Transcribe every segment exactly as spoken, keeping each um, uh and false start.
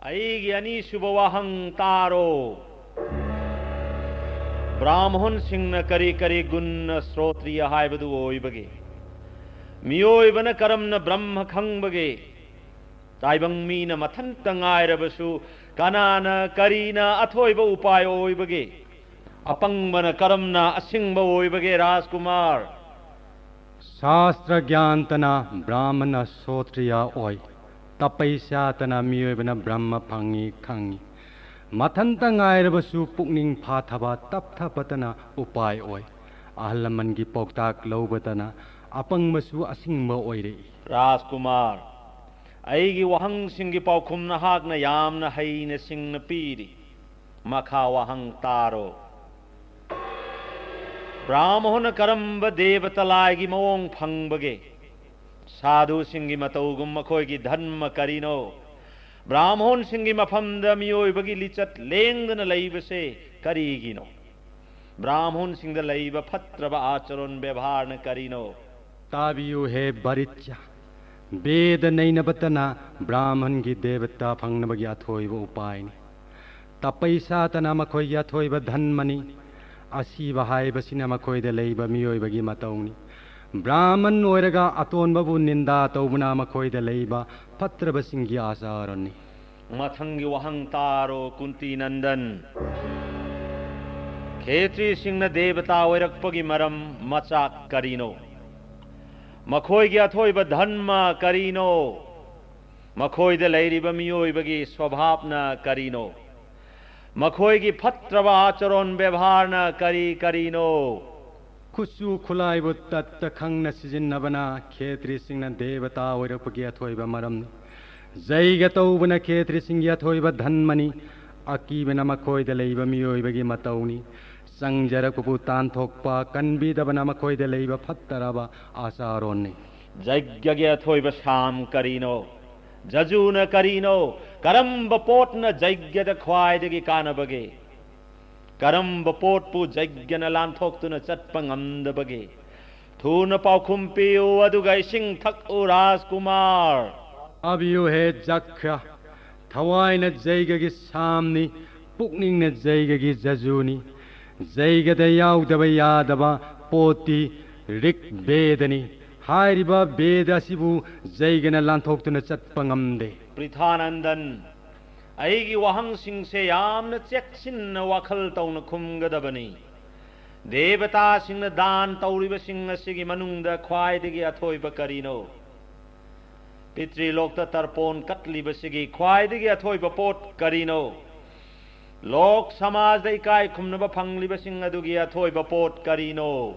ꯑꯩꯒꯤ ꯑꯅꯤꯁꯨꯕ ꯋꯥꯍꯪ ꯇꯥꯔꯣ꯫ ꯕ꯭ꯔꯥꯍꯃꯣꯟꯁꯤꯡꯅ ꯀꯔꯤ ꯀꯔꯤ ꯒꯨꯟꯅ ꯁ꯭ꯔꯣꯇ꯭ꯔꯤꯌ ꯍꯥꯏꯕꯗꯨ ꯑꯣꯏꯕꯒꯦ? ꯃꯤꯑꯣꯏꯕꯅ ꯀꯔꯝꯅ ꯕ꯭ꯔꯍ꯭ꯃ ꯈꯪꯕꯒꯦ? ꯇꯥꯏꯕꯪ ꯃꯤꯅ ꯃꯊꯟꯇ ꯉꯥꯏꯔꯕꯁꯨ ꯀꯅꯥꯅ ꯀꯔꯤꯅ ꯑꯊꯣꯏꯕ ꯎꯄꯥꯏ ꯑꯣꯏꯕꯒꯦ? ꯑꯄꯪꯕꯅ ꯀꯔꯝꯅ ꯑꯁꯤꯡꯕ ꯑꯣꯏꯕꯒꯦ, ꯔꯥꯖꯀꯨꯃꯥꯔ? ꯁꯥꯁꯇ꯭ꯔ ꯒ꯭ꯌꯥꯟꯇꯅ ꯕ꯭ꯔꯥꯍꯃꯟ ꯁꯣꯇ꯭ꯔꯤꯌ ꯑꯣꯏ꯫ ꯇꯄꯩꯁꯥꯇꯅ ꯃꯤꯑꯣꯏꯕꯅ ꯕ꯭ꯔꯍ꯭ꯃ ꯐꯪꯉꯤ ꯈꯪꯉꯤ꯫ ꯃꯊꯟꯇ ꯉꯥꯏꯔꯕꯁꯨ ꯄꯨꯛꯅꯤꯡ ꯐꯥꯊꯕ ꯇꯞꯊꯕꯇꯅ ꯎꯄꯥꯏ ꯑꯣꯏ꯫ ꯑꯍꯜ ꯂꯃꯟꯒꯤ ꯄꯥꯎꯇꯥꯛ ꯂꯧꯕꯇꯅ ꯑꯄꯪꯕꯁꯨ ꯑꯁꯤꯡꯕ ꯑꯣꯏꯔꯛꯏ꯫ ꯔꯥꯖꯀꯨꯃꯥꯔ, ꯑꯩꯒꯤ ꯋꯥꯍꯪꯁꯤꯡꯒꯤ ꯄꯥꯎꯈꯨꯝ ꯅꯍꯥꯛꯅ ꯌꯥꯝꯅ ꯍꯩꯅ ꯁꯤꯡꯅ ꯄꯤꯔꯤ꯫ ꯃꯈꯥ ꯋꯥꯍꯪ ꯇꯥꯔꯣ꯫ ꯕ꯭ꯔꯥꯍꯃꯣꯟꯅ ꯀꯔꯝꯕ ꯗꯦꯕꯇ ꯂꯥꯏꯒꯤ ꯃꯑꯣꯡ ꯐꯪꯕꯒꯦ? ꯁꯥꯙꯨꯁꯤꯡꯒꯤ ꯃꯇꯧꯒꯨꯝ ꯃꯈꯣꯏꯒꯤ ꯙꯔꯃ ꯀꯔꯤꯅꯣ? ꯕ꯭ꯔꯥꯍꯃꯣꯟꯁꯤꯡꯒꯤ ꯃꯐꯝꯗ ꯃꯤꯑꯣꯏꯕꯒꯤ ꯂꯤꯆꯠ ꯂꯦꯡꯗꯅ ꯂꯩꯕꯁꯦ ꯀꯔꯤꯒꯤꯅꯣ? ꯕ꯭ꯔꯥꯍꯃꯣꯟꯁꯤꯡꯗ ꯂꯩꯕ ꯐꯠꯇ꯭ꯔꯕ ꯑꯥꯆꯔꯣꯟ ꯕꯦꯕꯥꯔꯅ ꯀꯔꯤꯅꯣ? ꯇꯥꯕꯤꯌꯨ ꯍꯦ ꯕꯔꯤꯆ꯭ꯌ, ꯕꯦꯗ ꯅꯩꯅꯕꯇꯅ ꯕ꯭ꯔꯥꯍꯃꯟꯒꯤ ꯗꯦꯕꯇ ꯐꯪꯅꯕꯒꯤ ꯑꯊꯣꯏꯕ ꯎꯄꯥꯏꯅꯤ꯫ ꯇꯄꯩꯁꯥꯇꯅ ꯃꯈꯣꯏꯒꯤ ꯑꯊꯣꯏꯕ ꯙꯟꯃꯅꯤ꯫ ꯑꯁꯤꯕ ꯍꯥꯏꯕꯁꯤꯅ ꯃꯈꯣꯏꯗ ꯂꯩꯕ ꯃꯤꯑꯣꯏꯕꯒꯤ ꯃꯇꯧꯅꯤ꯫ ꯕ꯭ꯔꯥꯍꯃꯟ ꯑꯣꯏꯔꯒ ꯑꯇꯣꯟꯕꯕꯨ ꯅꯤꯟꯗꯥ ꯇꯧꯕꯅ ꯃꯈꯣꯏꯗ ꯂꯩꯕ ꯐꯠꯇ꯭ꯔꯕꯁꯤꯡꯒꯤ ꯑꯥꯆꯥꯔꯅꯤ꯫ ꯃꯊꯪꯒꯤ ꯋꯥꯍꯪ ꯇꯥꯔꯣ, ꯀꯨꯟꯇꯤ ꯅꯟꯗꯟ꯫ ꯈꯦꯇ꯭ꯔꯤꯁꯤꯡꯅ ꯗꯦꯕꯇꯥ ꯑꯣꯏꯔꯛꯄꯒꯤ ꯃꯔꯝ ꯃꯆꯥꯛ ꯀꯔꯤꯅꯣ? ꯃꯈꯣꯏꯒꯤ ꯑꯊꯣꯏꯕ ꯙꯟꯃ ꯀꯔꯤꯅꯣ? ꯃꯈꯣꯏꯗ ꯂꯩꯔꯤꯕ ꯃꯤꯑꯣꯏꯕꯒꯤ ꯁ꯭ꯋꯚꯥꯕꯅ ꯀꯔꯤꯅꯣ? ꯃꯈꯣꯏꯒꯤ ꯐꯠꯇ꯭ꯔꯕ ꯑꯥꯆꯔꯣꯟ ꯕꯦꯕꯥꯔꯅ ꯀꯔꯤ ꯀꯔꯤꯅꯣ? ꯈꯨꯠꯁꯨ ꯈꯨꯠꯂꯥꯏꯕꯨ ꯇꯠꯇ ꯈꯪꯅ ꯁꯤꯖꯤꯟꯅꯕꯅ ꯈꯦꯇ꯭ꯔꯤꯁꯤꯡꯅ ꯗꯦꯕꯇꯥ ꯑꯣꯏꯔꯛꯄꯒꯤ ꯑꯊꯣꯏꯕ ꯃꯔꯝꯅꯤ꯫ ꯖꯩꯒ ꯇꯧꯕꯅ ꯈꯦꯇ꯭ꯔꯤꯁꯤꯡꯒꯤ ꯑꯊꯣꯏꯕ ꯙꯟꯃꯅꯤ꯫ ꯑꯀꯤꯕꯅ ꯃꯈꯣꯏꯗ ꯂꯩꯕ ꯃꯤꯑꯣꯏꯕꯒꯤ ꯃꯇꯧꯅꯤ꯫ ꯆꯪꯖꯔꯛꯄꯕꯨ ꯇꯥꯟꯊꯣꯛꯄ ꯀꯟꯕꯤꯗꯕꯅ ꯃꯈꯣꯏꯗ ꯂꯩꯕ ꯐꯠꯇꯔꯕ ꯑꯥꯆꯥꯔꯣꯟꯅꯤ꯫ ꯖꯩꯒꯒꯤ ꯑꯊꯣꯏꯕ ꯁꯥꯝ ꯀꯔꯤꯅꯣ? ꯖꯖꯨꯅ ꯀꯔꯤꯅꯣ? ꯀꯔꯝꯕ ꯄꯣꯠꯅ ꯖꯩꯒꯗ ꯈ꯭ꯋꯥꯏꯗꯒꯤ ꯀꯥꯟꯅꯕꯒꯦ? ꯀꯔꯝꯕ ꯄꯣꯠꯄꯨ ꯖꯩꯒꯅ ꯂꯥꯟꯊꯣꯛꯇꯨꯅ ꯆꯠꯄ ꯉꯝꯗꯕꯒꯦ? ꯊꯨꯅ ꯄꯥꯎꯈꯨꯝ ꯄꯤꯌꯨ, ꯑꯗꯨꯒ ꯏꯁꯤꯡ ꯊꯛꯎ, ꯔꯥꯖꯀꯨꯃꯥꯔ꯫ ꯇꯥꯕꯤꯌꯨ ꯍꯦ ꯖꯈ꯭ꯌ, ꯊꯋꯥꯏꯅ ꯖꯩꯒꯒꯤ ꯁꯥꯝꯅꯤ, ꯄꯨꯛꯅꯤꯡꯅ ꯖꯩꯒꯒꯤ ꯖꯖꯨꯅꯤ꯫ ꯖꯩꯒꯗ ꯌꯥꯎꯗꯕ ꯌꯥꯗꯕ ꯄꯣꯠꯇꯤ ꯔꯤꯛ ꯕꯦꯗꯅꯤ꯫ ꯍꯥꯏꯔꯤꯕ ꯕꯦꯗ ꯑꯁꯤꯕꯨ ꯖꯩꯒꯅ ꯂꯥꯟꯊꯣꯛꯇꯨꯅ ꯆꯠꯄ ꯉꯝꯗꯦ꯫ ꯄ꯭ꯔꯤꯊꯥꯅꯟꯗꯟ, ꯑꯩꯒꯤ ꯋꯥꯍꯪꯁꯤꯡꯁꯦ ꯌꯥꯝꯅ ꯆꯦꯛꯁꯤꯟꯅ ꯋꯥꯈꯜ ꯇꯧꯅ ꯈꯨꯝꯒꯗꯕꯅꯤ꯫ ꯗꯦꯕꯇꯥꯁꯤꯡꯅ ꯗꯥꯟ ꯇꯧꯔꯤꯕꯁꯤꯡ ꯑꯁꯤꯒꯤ ꯃꯅꯨꯡꯗ ꯈ꯭ꯋꯥꯏꯗꯒꯤ ꯑꯊꯣꯏꯕ ꯀꯔꯤꯅꯣ? ꯄꯤꯇ꯭ꯔꯤꯂꯣꯛꯇ ꯇꯔꯄꯣꯟ ꯀꯠꯂꯤꯕꯁꯤꯒꯤ ꯈ꯭ꯋꯥꯏꯗꯒꯤ ꯑꯊꯣꯏꯕ ꯄꯣꯠ ꯀꯔꯤꯅꯣ? ꯂꯣꯛ ꯁꯃꯥꯖꯗ ꯏꯀꯥꯏ ꯈꯨꯝꯅꯕ ꯐꯪꯂꯤꯕꯁꯤꯡ ꯑꯗꯨꯒꯤ ꯑꯊꯣꯏꯕ ꯄꯣꯠ ꯀꯔꯤꯅꯣ?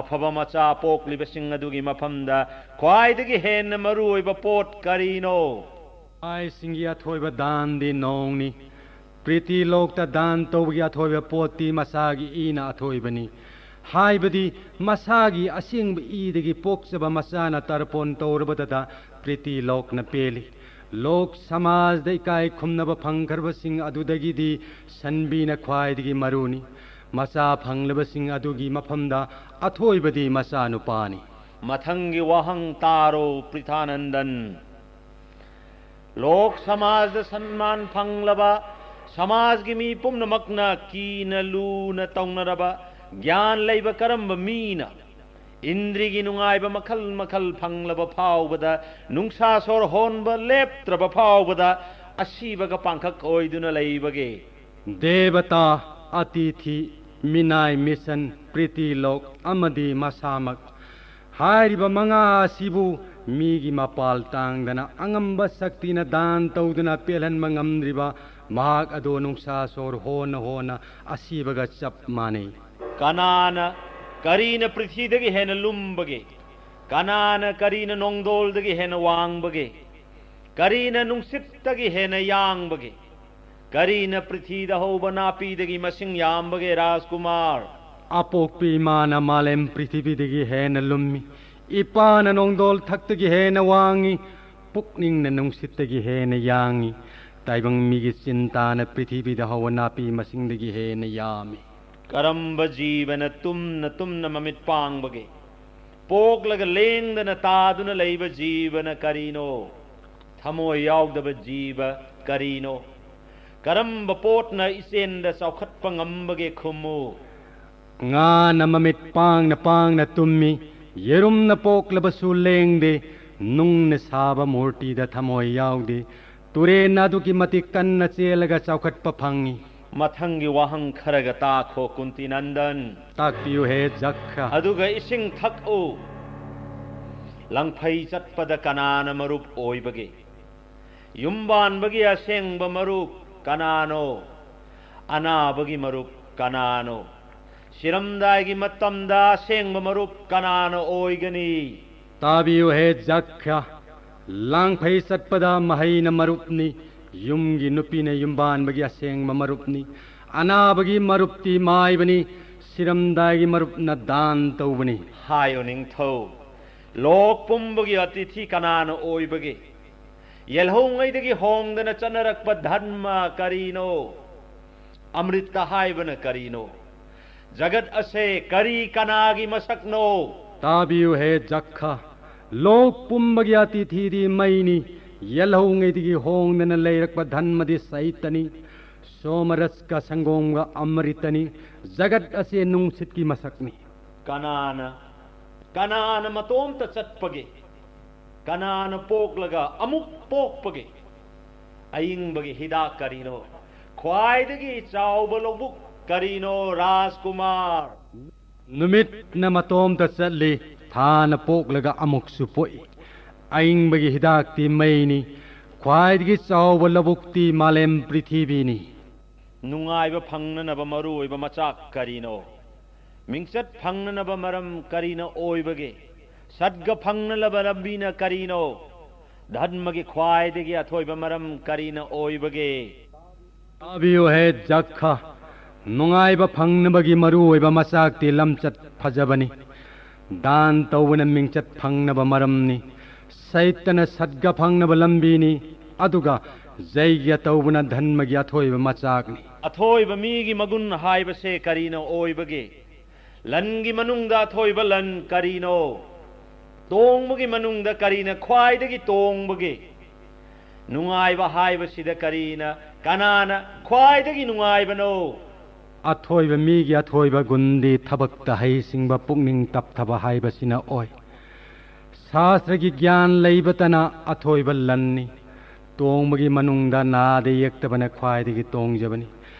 ꯑꯐꯕ ꯃꯆꯥ ꯄꯣꯛꯂꯤꯕꯁꯤꯡ ꯑꯗꯨꯒꯤ ꯃꯐꯝꯗ ꯈ꯭ꯋꯥꯏꯗꯒꯤ ꯍꯦꯟꯅ ꯃꯔꯨ ꯑꯣꯏꯕ ꯄꯣꯠ ꯀꯔꯤꯅꯣ? ꯃꯥꯏꯁꯤꯡꯒꯤ ꯑꯊꯣꯏꯕ ꯗꯥꯟꯗꯤ ꯅꯣꯡꯅꯤ꯫ ꯄ꯭ꯔꯤꯇꯤ ꯂꯣꯛꯇ ꯗꯥꯟ ꯇꯧꯕꯒꯤ ꯑꯊꯣꯏꯕ ꯄꯣꯠꯇꯤ ꯃꯁꯥꯒꯤ ꯏꯅ ꯑꯊꯣꯏꯕꯅꯤ꯫ ꯍꯥꯏꯕꯗꯤ ꯃꯁꯥꯒꯤ ꯑꯁꯦꯡꯕ ꯏꯗꯒꯤ ꯄꯣꯛꯆꯕ ꯃꯆꯥꯅ ꯇꯔꯄꯣꯟ ꯇꯧꯔꯕꯗꯇ ꯄ꯭ꯔꯤꯇꯤ ꯂꯣꯛꯅ ꯄꯦꯜꯂꯤ꯫ ꯂꯣꯛ ꯁꯃꯥꯖꯗ ꯏꯀꯥꯏ ꯈꯨꯝꯅꯕ ꯐꯪꯈ꯭ꯔꯕꯁꯤꯡ ꯑꯗꯨꯗꯒꯤꯗꯤ ꯁꯟꯕꯤꯅ ꯈ꯭ꯋꯥꯏꯗꯒꯤ ꯃꯔꯨꯅꯤ꯫ ꯃꯆꯥ ꯐꯪꯂꯕꯁꯤꯡ ꯑꯗꯨꯒꯤ ꯃꯐꯝꯗ ꯑꯊꯣꯏꯕꯗꯤ ꯃꯆꯥꯅꯨꯄꯥꯅꯤ꯫ ꯃꯊꯪꯒꯤ ꯋꯥꯍꯪ ꯇꯥꯔꯣ, ꯄ꯭ꯔꯤꯊꯥꯅꯟꯗꯟ꯫ ꯂꯣꯛ ꯁꯃꯥꯖꯗ ꯁꯟꯃꯥꯟ ꯐꯪꯂꯕ, ꯁꯃꯥꯖꯒꯤ ꯃꯤ ꯄꯨꯝꯅꯃꯛꯅ ꯀꯤꯅ ꯂꯨꯅ ꯇꯧꯅꯔꯕ ꯒ꯭ꯌꯥꯟ ꯂꯩꯕ ꯀꯔꯝꯕ ꯃꯤꯅ ꯏꯟꯗ꯭ꯔꯤꯒꯤ ꯅꯨꯡꯉꯥꯏꯕ ꯃꯈꯜ ꯃꯈꯜ ꯐꯪꯂꯕ ꯐꯥꯎꯕꯗ, ꯅꯨꯡꯁꯥ ꯁꯣꯔ ꯍꯣꯟꯕ ꯂꯦꯞꯇ꯭ꯔꯕ ꯐꯥꯎꯕꯗ ꯑꯁꯤꯕꯒ ꯄꯥꯡꯈꯛ ꯑꯣꯏꯗꯨꯅ ꯂꯩꯕꯒꯦ? ꯗꯦꯕꯇꯥ, ꯑꯇꯤꯊꯤ, ꯃꯤꯅꯥꯏ, ꯃꯤꯁꯟ, ꯄ꯭ꯔꯤꯇꯤ ꯂꯣꯛ ꯑꯃꯗꯤ ꯃꯁꯥꯃꯛ꯫ ꯍꯥꯏꯔꯤꯕ ꯃꯉꯥ ꯑꯁꯤꯕꯨ ꯃꯤꯒꯤ ꯃꯄꯥꯜ ꯇꯥꯡꯗꯅ ꯑꯉꯝꯕ ꯁꯛꯇꯤꯅ ꯗꯥꯟ ꯇꯧꯗꯨꯅ ꯄꯦꯜꯍꯟꯕ ꯉꯝꯗ꯭ꯔꯤꯕ ꯃꯍꯥꯛ ꯑꯗꯨ ꯅꯨꯡꯁꯥ ꯁꯣꯔ ꯍꯣꯟꯅ ꯍꯣꯟꯅ ꯑꯁꯤꯕꯒ ꯆꯞ ꯃꯥꯟꯅꯩ꯫ ꯀꯅꯥꯅ, ꯀꯔꯤꯅ ꯄ꯭ꯔꯤꯊꯤꯗꯒꯤ ꯍꯦꯟꯅ ꯂꯨꯝꯕꯒꯦ? ꯀꯅꯥꯅ, ꯀꯔꯤꯅ ꯅꯣꯡꯗꯣꯜꯗꯒꯤ ꯍꯦꯟꯅ ꯋꯥꯡꯕꯒꯦ? ꯀꯔꯤꯅ ꯅꯨꯡꯁꯤꯠꯇꯒꯤ ꯍꯦꯟꯅ ꯌꯥꯡꯕꯒꯦ? ꯀꯔꯤꯅ ꯄ꯭ꯔꯤꯊꯤꯗ ꯍꯧꯕ ꯅꯥꯄꯤꯗꯒꯤ ꯃꯁꯤꯡ ꯌꯥꯝꯕꯒꯦ, ꯔꯥꯖꯀꯨꯃꯥꯔ? ꯑꯄꯣꯛꯄꯤ ꯏꯃꯥꯅ ꯃꯥꯂꯦꯝ ꯄ꯭ꯔꯤꯊꯤꯕꯤꯗꯒꯤ ꯍꯦꯟꯅ ꯂꯨꯝꯃꯤ꯫ ꯏꯄꯥꯅ ꯅꯣꯡꯗꯣꯜ ꯊꯛꯇꯒꯤ ꯍꯦꯟꯅ ꯋꯥꯡꯉꯤ꯫ ꯄꯨꯛꯅꯤꯡꯅ ꯅꯨꯡꯁꯤꯠꯇꯒꯤ ꯍꯦꯟꯅ ꯌꯥꯡꯉꯤ꯫ ꯇꯥꯏꯕꯪ ꯃꯤꯒꯤ ꯆꯤꯟꯇꯥꯅ ꯄ꯭ꯔꯤꯊꯤꯕꯤꯗ ꯍꯧꯕ ꯅꯥꯄꯤ ꯃꯁꯤꯡꯗꯒꯤ ꯍꯦꯟꯅ ꯌꯥꯝꯃꯤ꯫ ꯀꯔꯝꯕ ꯖꯤꯕꯅ ꯇꯨꯝꯅ ꯇꯨꯝꯅ ꯃꯃꯤꯠ ꯄꯥꯡꯕꯒꯦ? ꯄꯣꯛꯂꯒ ꯂꯦꯡꯗꯅ ꯇꯥꯗꯨꯅ ꯂꯩꯕ ꯖꯤꯕꯅ ꯀꯔꯤꯅꯣ? ꯊꯃꯣꯏ ꯌꯥꯎꯗꯕ ꯖꯤꯕ ꯀꯔꯤꯅꯣ? ꯀꯔꯝꯕ ꯄꯣꯠꯅ ꯏꯆꯦꯟꯗ ꯆꯥꯎꯈꯠꯄ ꯉꯝꯕꯒꯦ? ꯈꯨꯝꯃꯨ꯫ ꯉꯥꯅ ꯃꯃꯤꯠ ꯄꯥꯡꯅ ꯄꯥꯡꯅ ꯇꯨꯝꯃꯤ, ꯌꯦꯔꯨꯝꯅ ꯄꯣꯛꯂꯕꯁꯨ ꯂꯦꯡꯗꯦ, ꯅꯨꯡꯅ ꯁꯥꯕ ꯃꯨꯔꯇꯤꯗ ꯊꯃꯣꯏ ꯌꯥꯎꯗꯦ, ꯇꯨꯔꯦꯟ ꯑꯗꯨꯛꯀꯤ ꯃꯇꯤꯛ ꯀꯟꯅ ꯆꯦꯜꯂꯒ ꯆꯥꯎꯈꯠꯄ ꯐꯪꯏ꯫ ꯃꯊꯪꯒꯤ ꯋꯥꯍꯪ ꯈꯔꯒ ꯇꯥꯈꯣ, ꯀꯨꯟꯇꯤ ꯅꯟꯗꯟ꯫ ꯇꯥꯛꯄꯤꯌꯨ ꯍꯦ ꯖꯛꯈ꯫ ꯑꯗꯨꯒ ꯏꯁꯤꯡ ꯊꯛꯎ꯫ ꯂꯪꯐꯩ ꯆꯠꯄꯗ ꯀꯅꯥꯅ ꯃꯔꯨꯞ ꯑꯣꯏꯕꯒꯦ? ꯌꯨꯝꯕꯥꯟꯕꯒꯤ ꯑꯁꯦꯡꯕ ꯃꯔꯨꯞ ꯀꯅꯥꯅꯣ? ꯑꯅꯥꯕꯒꯤ ꯃꯔꯨꯞ ꯀꯅꯥꯅꯣ? ꯁꯤꯔꯝꯗꯥꯏꯒꯤ ꯃꯇꯝꯗ ꯑꯁꯦꯡꯕ ꯃꯔꯨꯞ ꯀꯅꯥꯅ ꯑꯣꯏꯒꯅꯤ? ꯇꯥꯕꯤꯌꯨ ꯍꯦ ꯖꯛꯈ꯫ ꯂꯥꯡꯐꯩ ꯆꯠꯄꯗ ꯃꯍꯩꯅ ꯃꯔꯨꯞꯅꯤ, ꯌꯨꯝꯒꯤ ꯅꯨꯄꯤꯅ ꯌꯨꯝꯕꯥꯟꯕꯒꯤ ꯑꯁꯦꯡꯕ ꯃꯔꯨꯞꯅꯤ, ꯑꯅꯥꯕꯒꯤ ꯃꯔꯨꯞꯇꯤ ꯃꯥꯏꯕꯅꯤ, ꯁꯤꯔꯝꯗꯥꯏꯒꯤ ꯃꯔꯨꯞꯅ ꯗꯥꯟ ꯇꯧꯕꯅꯤ꯫ ꯍꯥꯏꯌꯨ ꯅꯤꯡꯊꯧ, ꯂꯣꯛ ꯄꯨꯝꯕꯒꯤ ꯑꯇꯤꯊꯤ ꯀꯅꯥꯅ ꯑꯣꯏꯕꯒꯦ? ꯌꯦꯜꯍꯧꯉꯩꯗꯒꯤ ꯍꯣꯡꯗꯅ ꯆꯠꯅꯔꯛꯄ ꯙꯔꯃ ꯀꯔꯤꯅꯣ? ꯑꯃ꯭ꯔꯤꯇ ꯍꯥꯏꯕꯅ ꯀꯔꯤꯅꯣ? ꯖꯒꯠ ꯑꯁꯦ ꯀꯔꯤ ꯀꯅꯥꯒꯤ ꯃꯁꯛꯅꯣ? ꯇꯥꯕꯤꯌꯨ ꯍꯦ ꯖꯛꯈ, ꯂꯣꯛ ꯄꯨꯝꯕꯒꯤ ꯑꯇꯤꯊꯤꯗꯤ ꯃꯩꯅꯤ, ꯌꯦꯜꯍꯧꯉꯩꯗꯒꯤ ꯍꯣꯡꯗꯅ ꯂꯩꯔꯛꯄ ꯙꯟꯃꯗꯤ ꯁꯩꯇꯅꯤ, ꯁꯣꯃꯔꯁꯀ ꯁꯪꯒꯣꯝꯒ ꯑꯃ꯭ꯔꯤꯇꯅꯤ, ꯖꯒꯠ ꯑꯁꯦ ꯅꯨꯡꯁꯤꯠꯀꯤ ꯃꯁꯛꯅꯤ꯫ ꯀꯅꯥꯅ, ꯀꯅꯥꯅ ꯃꯇꯣꯝꯇ ꯆꯠꯄꯒꯦ? ꯀꯅꯥꯅ ꯄꯣꯛꯂꯒ ꯑꯃꯨꯛ ꯄꯣꯛꯄꯒꯦ? ꯑꯏꯪꯕꯒꯤ ꯍꯤꯗꯥꯛ ꯀꯔꯤꯅꯣ? ꯈ꯭ꯋꯥꯏꯗꯒꯤ ꯆꯥꯎꯕ ꯂꯧꯕꯨꯛ ꯀꯔꯤꯅꯣ, ꯔꯥꯖꯀꯨꯃꯥꯔ? ꯅꯨꯃꯤꯠꯅ ꯃꯇꯣꯝꯇ ꯆꯠꯂꯤ, ꯊꯥꯅ ꯄꯣꯛꯂꯒ ꯑꯃꯨꯛꯁꯨ ꯄꯣꯛꯏ꯫ ꯑꯏꯪꯕꯒꯤ ꯍꯤꯗꯥꯛꯇꯤ ꯃꯩꯅꯤ, ꯈ꯭ꯋꯥꯏꯗꯒꯤ ꯆꯥꯎꯕ ꯂꯧꯕꯨꯛꯇꯤ ꯃꯥꯂꯦꯝ ꯄ꯭ꯔꯤꯊꯤꯕꯤꯅꯤ꯫ ꯅꯨꯡꯉꯥꯏꯕ ꯐꯪꯅꯅꯕ ꯃꯔꯨ ꯑꯣꯏꯕ ꯃꯆꯥꯛ ꯀꯔꯤꯅꯣ? ꯃꯤꯡꯆꯠ ꯐꯪꯅꯅꯕ ꯃꯔꯝ ꯀꯔꯤꯅ ꯑꯣꯏꯕꯒꯦ? ꯁꯠꯒ ꯐꯪꯅꯅꯕ ꯂꯝꯕꯤꯅ ꯀꯔꯤꯅꯣ? ꯙꯔꯃꯒꯤ ꯈ꯭ꯋꯥꯏꯗꯒꯤ ꯑꯊꯣꯏꯕ ꯃꯔꯝ ꯀꯔꯤꯅ ꯑꯣꯏꯕꯒꯦ? ꯇꯥꯕꯤꯌꯨ ꯍꯦ ꯖꯛꯈ, ꯅꯨꯡꯉꯥꯏꯕ ꯐꯪꯅꯕꯒꯤ ꯃꯔꯨ ꯑꯣꯏꯕ ꯃꯆꯥꯛꯇꯤ ꯂꯝꯆꯠ ꯐꯖꯕꯅꯤ꯫ ꯗꯥꯟ ꯇꯧꯕꯅ ꯃꯤꯡꯆꯠ ꯐꯪꯅꯕ ꯃꯔꯝꯅꯤ꯫ ꯁꯩꯇꯅ ꯁꯠꯒ ꯐꯪꯅꯕ ꯂꯝꯕꯤꯅꯤ꯫ ꯑꯗꯨꯒ ꯖꯩꯒ꯭ꯌ ꯇꯧꯕꯅ ꯙꯟꯃꯒꯤ ꯑꯊꯣꯏꯕ ꯃꯆꯥꯛꯅꯤ꯫ ꯑꯊꯣꯏꯕ ꯃꯤꯒꯤ ꯃꯒꯨꯟ ꯍꯥꯏꯕꯁꯦ ꯀꯔꯤꯅ ꯑꯣꯏꯕꯒꯦ? ꯂꯟꯒꯤ ꯃꯅꯨꯡꯗ ꯑꯊꯣꯏꯕ ꯂꯟ ꯀꯔꯤꯅꯣ? ꯇꯣꯡꯕꯒꯤ ꯃꯅꯨꯡꯗ ꯀꯔꯤꯅ ꯈ꯭ꯋꯥꯏꯗꯒꯤ ꯇꯣꯡꯕꯒꯦ? ꯅꯨꯡꯉꯥꯏꯕ ꯍꯥꯏꯕꯁꯤꯗ ꯀꯔꯤꯅ, ꯀꯅꯥꯅ ꯈ꯭ꯋꯥꯏꯗꯒꯤ ꯅꯨꯡꯉꯥꯏꯕꯅꯣ? ꯑꯊꯣꯏꯕ ꯃꯤꯒꯤ ꯑꯊꯣꯏꯕ ꯒꯨꯟꯗꯤ ꯊꯕꯛꯇ ꯍꯩꯁꯤꯡꯕ, ꯄꯨꯛꯅꯤꯡ ꯇꯞꯊꯕ ꯍꯥꯏꯕꯁꯤꯅ ꯑꯣꯏ꯫ ꯁꯥꯁ꯭ꯇ꯭ꯔꯒꯤ ꯒ꯭ꯌꯥꯟ ꯂꯩꯕꯇꯅ ꯑꯊꯣꯏꯕ ꯂꯟꯅꯤ꯫ ꯇꯣꯡꯕꯒꯤ ꯃꯅꯨꯡꯗ ꯅꯥꯗ ꯌꯦꯛꯇꯕꯅ ꯈ꯭ꯋꯥꯏꯗꯒꯤ ꯇꯣꯡꯖꯕꯅꯤ꯫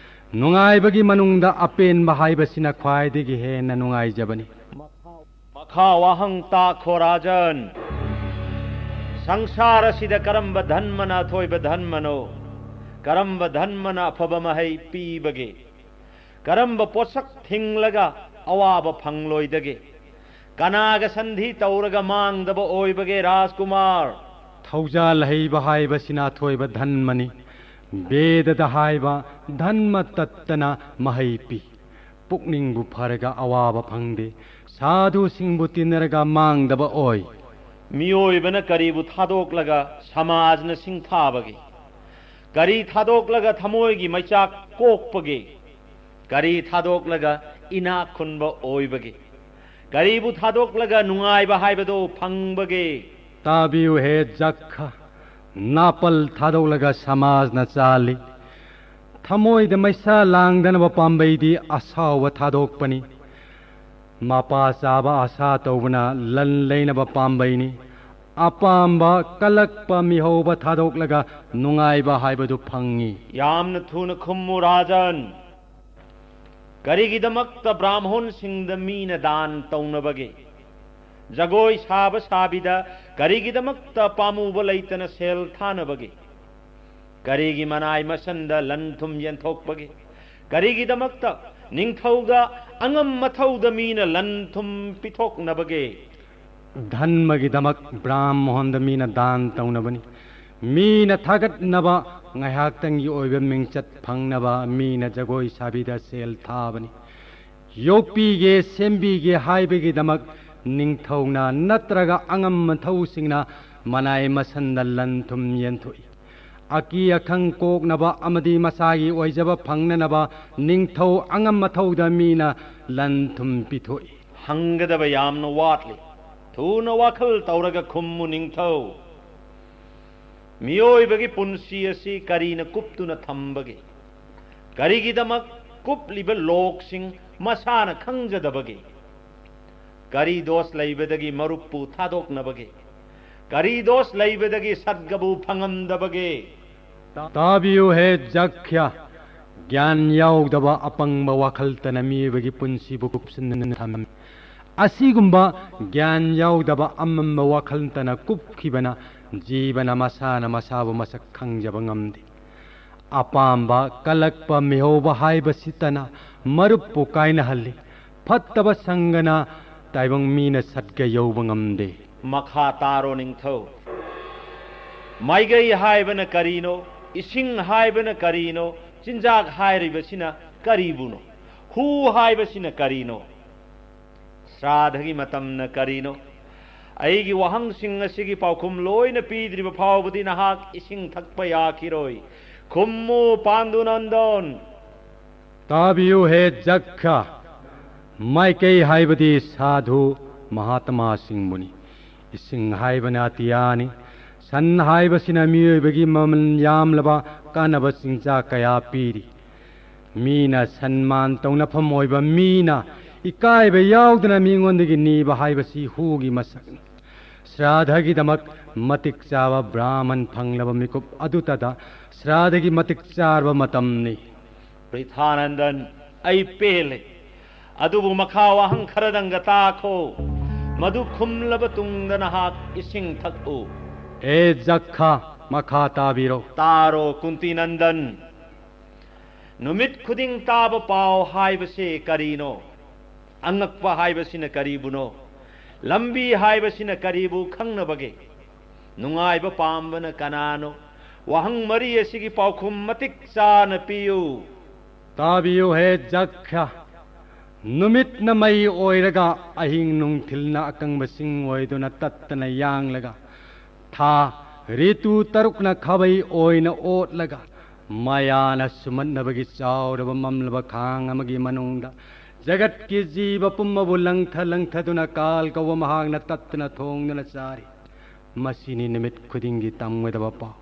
ꯅꯨꯡꯉꯥꯏꯕꯒꯤ ꯃꯅꯨꯡꯗ ꯑꯄꯦꯟꯕ ꯍꯥꯏꯕꯁꯤꯅ ꯈ꯭ꯋꯥꯏꯗꯒꯤ ꯍꯦꯟꯅ ꯅꯨꯡꯉꯥꯏꯖꯕꯅꯤ꯫ ꯃꯈꯥ ꯋꯥꯍꯪ ꯇꯥꯈꯣ, ꯔꯥꯖꯟ꯫ ꯁꯪꯁꯥꯔ ꯑꯁꯤꯗ ꯀꯔꯝꯕ ꯙꯟꯃꯅ ꯑꯊꯣꯏꯕ ꯙꯟꯃꯅꯣ? ꯀꯔꯝꯕ ꯙꯟꯃꯅ ꯑꯐꯕ ꯃꯍꯩ ꯄꯤꯕꯒꯦ? ꯀꯔꯝꯕ ꯄꯣꯠꯁꯛ ꯊꯤꯡꯂꯒ ꯑꯋꯥꯕ ꯐꯪꯂꯣꯏꯗꯒꯦ? ꯀꯅꯥꯒ ꯁꯟꯙꯤ ꯇꯧꯔꯒ ꯃꯥꯡꯗꯕ ꯑꯣꯏꯕꯒꯦ, ꯔꯥꯖꯀꯨꯃꯥꯔ? ꯊꯧꯖꯥꯜ ꯍꯩꯕ ꯍꯥꯏꯕꯁꯤꯅ ꯑꯊꯣꯏꯕ ꯙꯟꯃꯅꯤ꯫ ꯕꯦꯗꯗ ꯍꯥꯏꯕ ꯙꯟꯃ ꯇꯠꯇꯅ ꯃꯍꯩ ꯄꯤ꯫ ꯄꯨꯛꯅꯤꯡꯕꯨ ꯐꯔꯒ ꯑꯋꯥꯕ ꯐꯪꯗꯦ꯫ ꯁꯥꯙꯨꯁꯤꯡꯕꯨ ꯇꯤꯟꯅꯔꯒ ꯃꯥꯡꯗꯕ ꯑꯣꯏ꯫ ꯃꯤꯑꯣꯏꯕꯅ ꯀꯔꯤꯕꯨ ꯊꯥꯗꯣꯛꯂꯒ ꯁꯃꯥꯖꯅ ꯁꯤꯡꯊꯥꯕꯒꯦ? ꯀꯔꯤ ꯊꯥꯗꯣꯛꯂꯒ ꯊꯃꯣꯏꯒꯤ ꯃꯩꯆꯥꯛ ꯀꯣꯛꯄꯒꯦ? ꯀꯔꯤ ꯊꯥꯗꯣꯛꯂꯒ ꯏꯅꯥꯛ ꯈꯨꯟꯕ ꯑꯣꯏꯕꯒꯦ? ꯀꯔꯤꯕꯨ ꯊꯥꯗꯣꯛꯂꯒ ꯅꯨꯡꯉꯥꯏꯕ ꯍꯥꯏꯕꯗꯨ ꯐꯪꯕꯒꯦ? ꯇꯥꯕꯤꯌꯨ ꯍꯦ ꯖꯛꯈ, ꯅꯥꯄꯜ ꯊꯥꯗꯣꯛꯂꯒ ꯁꯃꯥꯖꯅ ꯆꯥꯜꯂꯤ꯫ ꯊꯃꯣꯏꯗ ꯃꯩꯁꯥ ꯂꯥꯡꯗꯅꯕ ꯄꯥꯝꯕꯩꯗꯤ ꯑꯁꯥꯎꯕ ꯊꯥꯗꯣꯛꯄꯅꯤ꯫ ꯃꯄꯥ ꯆꯥꯕ ꯑꯁꯥ ꯇꯧꯕꯅ ꯂꯟ ꯂꯩꯅꯕ ꯄꯥꯝꯕꯩꯅꯤ꯫ ꯑꯄꯥꯝꯕ ꯀꯜꯂꯛꯄ ꯃꯤꯍꯧꯕ ꯊꯥꯗꯣꯛꯂꯒ ꯅꯨꯡꯉꯥꯏꯕ ꯍꯥꯏꯕꯗꯨ ꯐꯪꯉꯤ꯫ ꯌꯥꯝꯅ ꯊꯨꯅ ꯈꯨꯝꯃꯨ, ꯔꯥꯖꯟ꯫ ꯀꯔꯤꯒꯤꯗꯃꯛꯇ ꯕ꯭ꯔꯥꯝꯍꯣꯟꯁꯤꯡꯗ ꯃꯤꯅ ꯗꯥꯟ ꯇꯧꯅꯕꯒꯦ? ꯖꯒꯣꯏ ꯁꯥꯕ ꯁꯥꯕꯤꯗ ꯀꯔꯤꯒꯤꯗꯃꯛꯇ ꯄꯥꯝꯃꯨꯕ ꯂꯩꯇꯅ ꯁꯦꯜ ꯊꯥꯅꯕꯒꯦ? ꯀꯔꯤꯒꯤ ꯃꯅꯥꯏ ꯃꯁꯟꯗ ꯂꯟ ꯊꯨꯝ ꯌꯦꯟꯊꯣꯛꯄꯒꯦ? ꯀꯔꯤꯒꯤꯗꯃꯛꯇ ꯅꯤꯡꯊꯧꯗ, ꯑꯉꯝ ꯃꯊꯧꯗ ꯃꯤꯅ ꯂꯟ ꯊꯨꯝ ꯄꯤꯊꯣꯛꯅꯕꯒꯦ? ꯙꯟꯃꯒꯤꯗꯃꯛ ꯕ꯭ꯔꯥꯝꯍꯣꯟꯗ ꯃꯤꯅ ꯗꯥꯟ ꯇꯧꯅꯕꯅꯤ꯫ ꯃꯤꯅ ꯊꯥꯒꯠꯅꯕ, ꯉꯥꯏꯍꯥꯛꯇꯪꯒꯤ ꯑꯣꯏꯕ ꯃꯤꯡꯆꯠ ꯐꯪꯅꯕ ꯃꯤꯅ ꯖꯒꯣꯏ ꯁꯥꯕꯤꯗ ꯁꯦꯜ ꯊꯥꯕꯅꯤ꯫ ꯌꯣꯛꯄꯤꯒꯦ, ꯁꯦꯝꯕꯤꯒꯦ ꯍꯥꯏꯕꯒꯤꯗꯃꯛ ꯅꯤꯡꯊꯧꯅ ꯅꯠꯇ꯭ꯔꯒ ꯑꯉꯝ ꯃꯊꯧꯁꯤꯡꯅ ꯃꯅꯥꯏ ꯃꯁꯟꯗ ꯂꯟ ꯊꯨꯝ ꯌꯦꯟꯊꯣꯛꯏ꯫ ꯑꯀꯤ ꯑꯈꯪ ꯀꯣꯛꯅꯕ ꯑꯃꯗꯤ ꯃꯁꯥꯒꯤ ꯑꯣꯏꯖꯕ ꯐꯪꯅꯅꯕ ꯅꯤꯡꯊꯧ ꯑꯉꯝ ꯃꯊꯧꯗ ꯃꯤꯅ ꯂꯟ ꯊꯨꯝ ꯄꯤꯊꯣꯛꯏ꯫ ꯍꯪꯒꯗꯕ ꯌꯥꯝꯅ ꯋꯥꯠꯂꯤ꯫ ꯊꯨꯅ ꯋꯥꯈꯜ ꯇꯧꯔꯒ ꯈꯨꯝꯃꯨ, ꯅꯤꯡꯊꯧ꯫ ꯃꯤꯑꯣꯏꯕꯒꯤ ꯄꯨꯟꯁꯤ ꯑꯁꯤ ꯀꯔꯤꯅ ꯀꯨꯞꯇꯨꯅ ꯊꯝꯕꯒꯦ? ꯀꯔꯤꯒꯤꯗꯃꯛ ꯀꯨꯞꯂꯤꯕ ꯂꯣꯛꯁꯤꯡ ꯃꯁꯥꯅ ꯈꯪꯖꯗꯕꯒꯦ? ꯀꯔꯤ ꯗꯣꯁ ꯂꯩꯕꯗꯒꯤ ꯃꯔꯨꯞꯄꯨ ꯊꯥꯗꯣꯛꯅꯕꯒꯦ? ꯀꯔꯤ ꯗꯣꯁ ꯂꯩꯕꯗꯒꯤ ꯁꯠꯒꯕꯨ ꯐꯪꯉꯝꯗꯕꯒꯦ? ꯇꯥꯕꯤꯌꯨ ꯍꯦ ꯖꯛꯈ꯭ꯌ, ꯒ꯭ꯌꯥꯟ ꯌꯥꯎꯗꯕ ꯑꯄꯪꯕ ꯋꯥꯈꯜꯇꯅ ꯃꯤꯑꯣꯏꯕꯒꯤ ꯄꯨꯟꯁꯤꯕꯨ ꯀꯨꯞꯁꯤꯟꯗꯨꯅ ꯊꯝꯃꯤ꯫ ꯑꯁꯤꯒꯨꯝꯕ ꯒ꯭ꯌꯥꯟ ꯌꯥꯎꯗꯕ ꯑꯃꯝꯕ ꯋꯥꯈꯜꯇꯅ ꯀꯨꯞꯈꯤꯕꯅ ꯖꯤꯕꯅ ꯃꯁꯥꯅ ꯃꯁꯥꯕꯨ ꯃꯁꯛ ꯈꯪꯖꯕ ꯉꯝꯗꯦ꯫ ꯑꯄꯥꯝꯕ ꯀꯜꯂꯛꯄ ꯃꯤꯍꯧꯕ ꯍꯥꯏꯕꯁꯤꯇꯅ ꯃꯔꯨꯞꯄꯨ ꯀꯥꯏꯅꯍꯜꯂꯤ꯫ ꯐꯠꯇꯕ ꯁꯪꯒꯅ ꯇꯥꯏꯕꯪ ꯃꯤꯅ ꯁꯠꯒ ꯌꯧꯕ ꯉꯝꯗꯦ꯫ ꯃꯈꯥ ꯇꯥꯔꯣ ꯅꯤꯡꯊꯧ꯫ ꯃꯥꯏꯀꯩ ꯍꯥꯏꯕꯅ ꯀꯔꯤꯅꯣ? ꯏꯁꯤꯡ ꯍꯥꯏꯕꯅ ꯀꯔꯤꯅꯣ? ꯆꯤꯟꯖꯥꯛ ꯍꯥꯏꯔꯤꯕꯁꯤꯅ ꯀꯔꯤꯕꯨꯅꯣ? ꯍꯨ ꯍꯥꯏꯕꯁꯤꯅ ꯀꯔꯤꯅꯣ? ꯁ꯭ꯔꯥꯙꯒꯤ ꯃꯇꯝꯅ ꯀꯔꯤꯅꯣ? ꯑꯩꯒꯤ ꯋꯥꯍꯪꯁꯤꯡ ꯑꯁꯤꯒꯤ ꯄꯥꯎꯈꯨꯝ ꯂꯣꯏꯅ ꯄꯤꯗ꯭ꯔꯤꯕ ꯐꯥꯎꯕꯗꯤ ꯅꯍꯥꯛ ꯏꯁꯤꯡ ꯊꯛꯄ ꯌꯥꯈꯤꯔꯣꯏ꯫ ꯈꯨꯝꯃꯨ, ꯄꯥꯟꯗꯨ ꯅꯟꯗꯟ꯫ ꯇꯥꯕꯤꯌꯨ ꯍꯦ ꯖꯛꯈ, ꯃꯥꯏꯀꯩ ꯍꯥꯏꯕꯗꯤ ꯁꯥꯙꯨ ꯃꯍꯥꯇꯃꯥꯁꯤꯡꯕꯨꯅꯤ꯫ ꯏꯁꯤꯡ ꯍꯥꯏꯕꯅ ꯑꯇꯤꯌꯥꯅꯤ꯫ ꯁꯟ ꯍꯥꯏꯕꯁꯤꯅ ꯃꯤꯑꯣꯏꯕꯒꯤ ꯃꯃꯜ ꯌꯥꯝꯂꯕ ꯀꯥꯟꯅꯕ ꯆꯤꯟꯖꯥꯛ ꯀꯌꯥ ꯄꯤꯔꯤ꯫ ꯃꯤꯅ ꯁꯟꯃꯥꯟ ꯇꯧꯅꯐꯝ ꯑꯣꯏꯕ ꯃꯤꯅ ꯏꯀꯥꯏꯕ ꯌꯥꯎꯗꯅ ꯃꯤꯉꯣꯟꯗꯒꯤ ꯅꯤꯕ ꯍꯥꯏꯕꯁꯤ ꯍꯨꯒꯤ ꯃꯁꯛꯅꯤ꯫ ꯁ꯭ꯔꯥꯙꯒꯤꯗꯃꯛ ꯃꯇꯤꯛ ꯆꯥꯕ ꯕ꯭ꯔꯥꯍꯃꯟ ꯐꯪꯂꯕ ꯃꯤꯀꯨꯞ ꯑꯗꯨꯇꯗ ꯁ꯭ꯔꯥꯙꯒꯤ ꯃꯇꯤꯛ ꯆꯥꯔꯕ ꯃꯇꯝꯅꯤ꯫ ꯄ꯭ꯔꯤꯊꯥꯅꯟꯗꯟ, ꯑꯩ ꯄꯦꯜꯂꯦ꯫ ꯑꯗꯨꯕꯨ ꯃꯈꯥ ꯋꯥꯍꯪ ꯈꯔꯗꯪꯒ ꯇꯥꯈꯣ꯫ ꯃꯗꯨ ꯈꯨꯝꯂꯕ ꯇꯨꯡꯗ ꯅꯍꯥꯛ ꯏꯁꯤꯡ ꯊꯛꯎ꯫ ꯑꯦ ꯖꯛꯈ, ꯃꯈꯥ ꯇꯥꯕꯤꯔꯣ꯫ ꯇꯥꯔꯣ ꯀꯨꯟꯇꯤꯅꯟꯗꯟ꯫ ꯅꯨꯃꯤꯠ ꯈꯨꯗꯤꯡ ꯇꯥꯕ ꯄꯥꯎ ꯍꯥꯏꯕꯁꯦ ꯀꯔꯤꯅꯣ? ꯑꯉꯛꯄ ꯍꯥꯏꯕꯁꯤꯅ ꯀꯔꯤꯕꯨꯅꯣ? ꯂꯝꯕꯤ ꯍꯥꯏꯕꯁꯤꯅ ꯀꯔꯤꯕꯨ ꯈꯪꯅꯕꯒꯦ? ꯅꯨꯡꯉꯥꯏꯕ ꯄꯥꯝꯕꯅ ꯀꯅꯥꯅꯣ? ꯋꯥꯍꯪ ꯃꯔꯤ ꯑꯁꯤꯒꯤ ꯄꯥꯎꯈꯨꯝ ꯃꯇꯤꯛ ꯆꯥꯅ ꯄꯤꯌꯨ꯫ ꯇꯥꯕꯤꯌꯨ ꯍꯦ ꯖꯛꯈ꯭ꯌ꯫ ꯅꯨꯃꯤꯠꯅ ꯃꯩ ꯑꯣꯏꯔꯒ ꯑꯍꯤꯡ ꯅꯨꯡꯊꯤꯜꯅ ꯑꯀꯪꯕꯁꯤꯡ ꯑꯣꯏꯗꯨꯅ ꯇꯠꯇꯅ ꯌꯥꯡꯂꯒ, ꯊꯥ, ꯔꯤꯇꯨ ꯇꯔꯨꯛꯅ ꯈꯥꯕꯩ ꯑꯣꯏꯅ ꯑꯣꯠꯂꯒ, ꯃꯌꯥꯅ ꯁꯨꯝꯍꯠꯅꯕꯒꯤ ꯆꯥꯎꯔꯕ ꯃꯝꯂꯕ ꯈꯥꯡ ꯑꯃꯒꯤ ꯃꯅꯨꯡꯗ ꯖꯒꯠꯀꯤ ꯖꯤꯕ ꯄꯨꯝꯕꯕꯨ ꯂꯪꯊ ꯂꯪꯊꯗꯨꯅ ꯀꯥꯜ ꯀꯧꯕ ꯃꯍꯥꯛꯅ ꯇꯠꯇꯅ ꯊꯣꯡꯗꯨꯅ ꯆꯥꯔꯤ꯫ ꯃꯁꯤꯅꯤ ꯅꯨꯃꯤꯠ ꯈꯨꯗꯤꯡꯒꯤ ꯇꯝꯒꯗꯕ ꯄꯥꯎ꯫